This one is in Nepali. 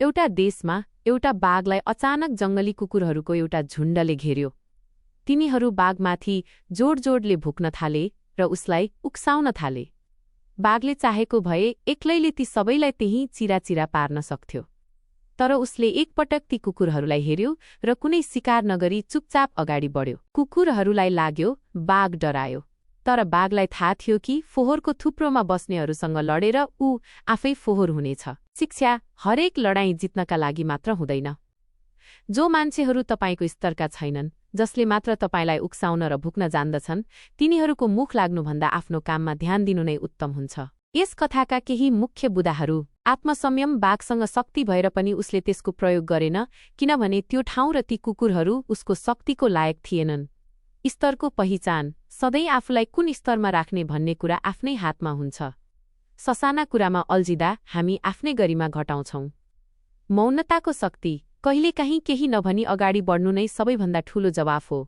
एउटा देशमा एउटा बाघलाई अचानक जङ्गली कुकुरहरूको एउटा झुण्डले घेर्यो। तिनीहरू बाघमाथि जोड-जोडले भुक्न थाले र उसलाई उक्साउन थाले। बाघले चाहेको भए एक्लैले ती सबैलाई त्यहीँ चिराचिरा पार्न सक्थ्यो। तर उसले एकपटक ती कुकुरहरूलाई हेर्यो र कुनै शिकार नगरी चुपचाप अगाडि बढ्यो। कुकुरहरूलाई लाग्यो बाघ डरायो, तर बाघलाई थाहा थियो कि फोहोरको थुप्रोमा बस्नेहरूसँग लडेर ऊ आफै फोहोर हुनेछ। शिक्षा हरेक लडाईँ जित्नका लागि मात्र हुँदैन। जो मान्छेहरू तपाईको स्तरका छैनन्, जसले मात्र तपाईलाई उक्साउन र भुक्न जान्दछन्, तिनीहरूको मुख लाग्नुभन्दा आफ्नो काममा ध्यान दिनु नै उत्तम हुन्छ। यस कथाका केही मुख्य बुदाहरू। आत्मसंयम। बाघसँग शक्ति भएर पनि उसले त्यसको प्रयोग गरेन, किनभने त्यो ठाउँ र ती कुकुरहरू उसको शक्तिको लायक थिएनन्। स्तरको पहिचान। सधैँ आफूलाई कुन स्तरमा राख्ने भन्ने कुरा आफ्नै हातमा हुन्छ। ससाना कुरामा अल्झिँदा हामी आफ्नै गरिमा घटाउँछौं। मौनताको शक्ति। कहिलेकाहीँ केही नभनी अगाडि बढ्नु नै सबैभन्दा ठूलो जवाफ हो।